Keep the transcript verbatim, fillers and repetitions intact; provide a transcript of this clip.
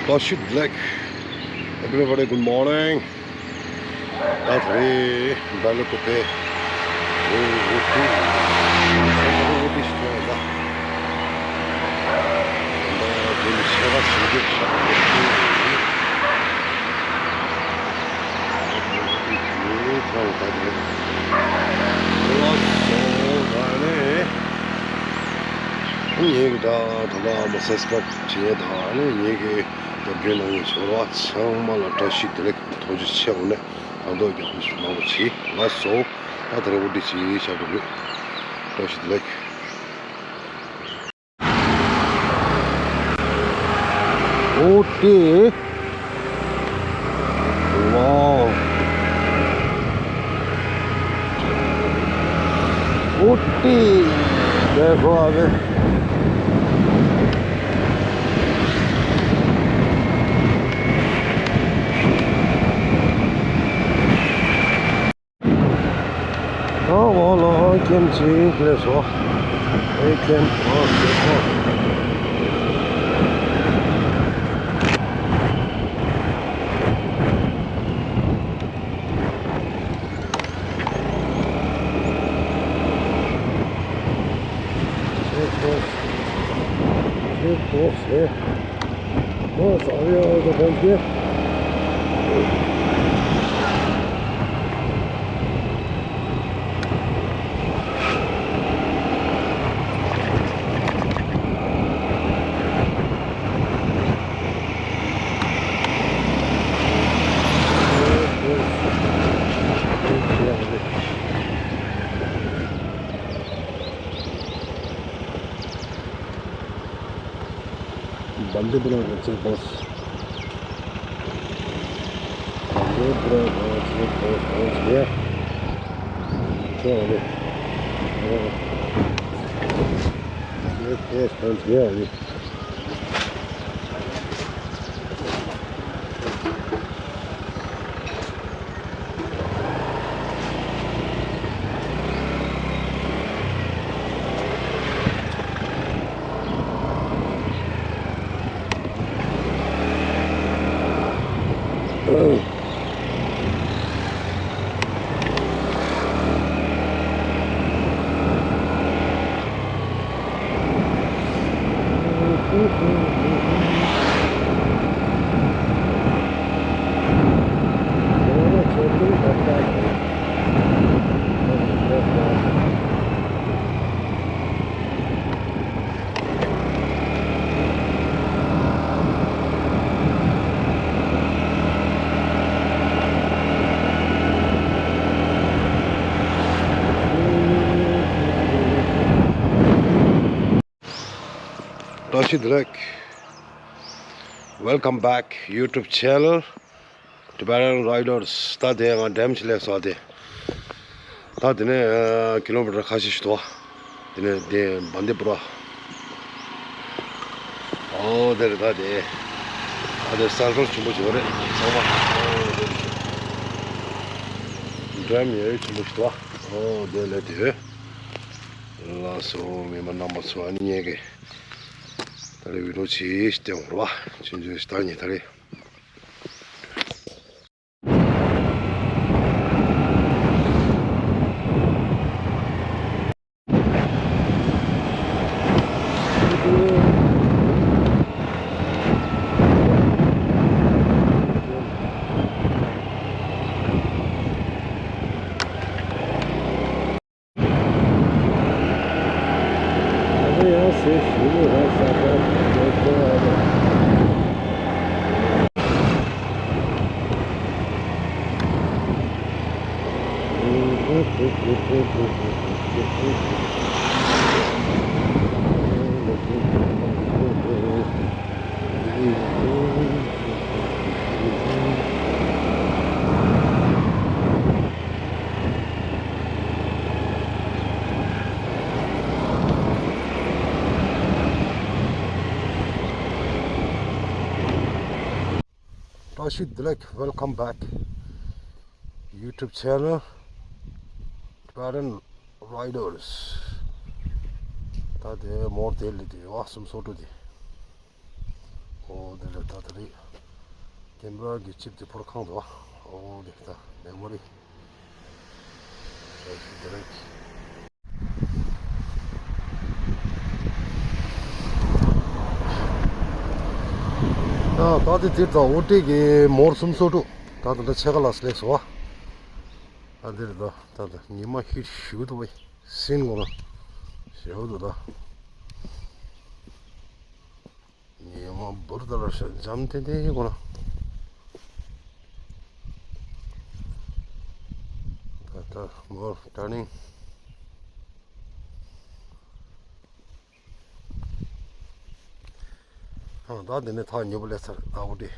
བཀྲ་ཤིས་བདེ་ལེགས། Everybody, good morning. ད་དེ་རིང་སྦེལ་ཀོབ་པའི་འོ་འོ་ཏི་འོ་ཏི་ཞིག་ཡོད་ལ། ད་དེ་ནི་ཤེས་པ་ཞིག་རྒྱུ་ཞག་པོ་ཞིག་ཡོད། ད་དེ་རིང་ལ་སོང་ད་ནི་ངེད་ཀྱི་ད་ད་ལྟ་མ་སབ་སི་ཀ་རབ་བྱེད་ད་ནི་ངེད་ཀྱི་རྒྱབ་སྐྱོར་གནང་མཁན་ཚོ་ལ་ཚང་མ་ལ་བཀྲ་ཤིས་བདེ་ལེགས། ཐུགས་རྗེ་ཆེ། འོ་ནས་ཨ་མདོ་རྒྱག་ཁུལ་ཞུ་མང་པོ་བྱས་ལ་སོ། ད་དེ་རིང་འོ་ཏི་ཅི་བྱ་དགོས་ཡོད། བཀྲ་ཤིས་བདེ་ལེགས། འོ་ཏི། ཝའོ། འོ་ཏི། དེ་ཁོ་ཨ་བེ། ཨོ་ཨོ་ལོ་ཁྱིམ་གཅིག་སླེབས་སོ། ཨེ་ཁྱིམ་ཨོ་ཁྱིམ་ཨོ། ཁྱིམ་ཨོ་ཁྱིམ་ཨོ་ཟེར། ཨོ་ཟ་རེ་ཨོ་ཟ་ཁོང་ཁྱེར། Bandipur road, check post. Bandipur road, check post पहुंच गया। क्या हो गया? Check post पहुंच गया अभी। བཀྲ་ཤིས་བདེ་ལེགས། Welcome back YouTube channel Tibetan Riders. ད་དེ་ང་འགྲེམས་ཅིག་སླེབས་སོང་། ད་དེ་ད་དེ་ནས་ཨ་ཀི་ལོ་མི་ཊར་ཁ་ཤས་ཤིག་འདུག་བ། དེ་ནས་དེ་བན་དེ་པུ་ར། ཨོ་དེ་རེད། ད་དེ་ད་དེ་སར་ཁལ་ཆེན་པོ་ཞིག་རེད་ཚང་མ། ཨོ་དེ་འགྲེམས་ཡས་ཆེན་པོ་ཞིག་འདུག་བ། ཨོ་དེ་ལས་དེ། ལགས་སོ། མི་མང་རྣམ་པ་ཚོ། ཨ་ནི་ངེད་ཀྱི་ད་རེས་བི་ཌི་ཡོ་ཅིག་བལྟས་འོང་རོགས། ཆུང་ཆུང་ཞིག་ད་ངས་ད་རེས། བཀྲ་ཤིས་བདེ་ལེགས། Welcome back YouTube channel Tibetan Riders. ད་དེ་མོར་དེ་ལི་དེ་བ་སུམ་སོ་ཊུ་དེ། ཨོ་དེ་ལ་ ད་ད་རེད། ཀེམ་ར་གི་ཅིབ་དེ་ཕོར་ཁང་དུ་བ། ཨོ་དེ་ད་ལེགས་མ་རེད། དེ་རེད། ད་ད་དེ་དེ་ད་ཨོ་ཏེ་གི་མོར་སུམ་སོ་དྲུག་ད་ད་ད་ཆེ་ག་ལ་སླེབས་སོ་བ། ཨ་དེ་རེད་ད། ད་ད་ཉི་མ་ཧིཊ་ཞུ་དུ་བས་སིན་གོ་ན་ཞེ་བོ་དུ་ད། ཉི་མ་འབུར་ད་ལ་ཤ་འཇམ་ཏན་ཏན་གོ་ན། ད་ད་མོར་ཊར་ནིང་། ཨ་ད་འདི་ནས་ཐག་ཉེ་པོ་སླེབས་ཚར་ད་ཨོ་ཏེ།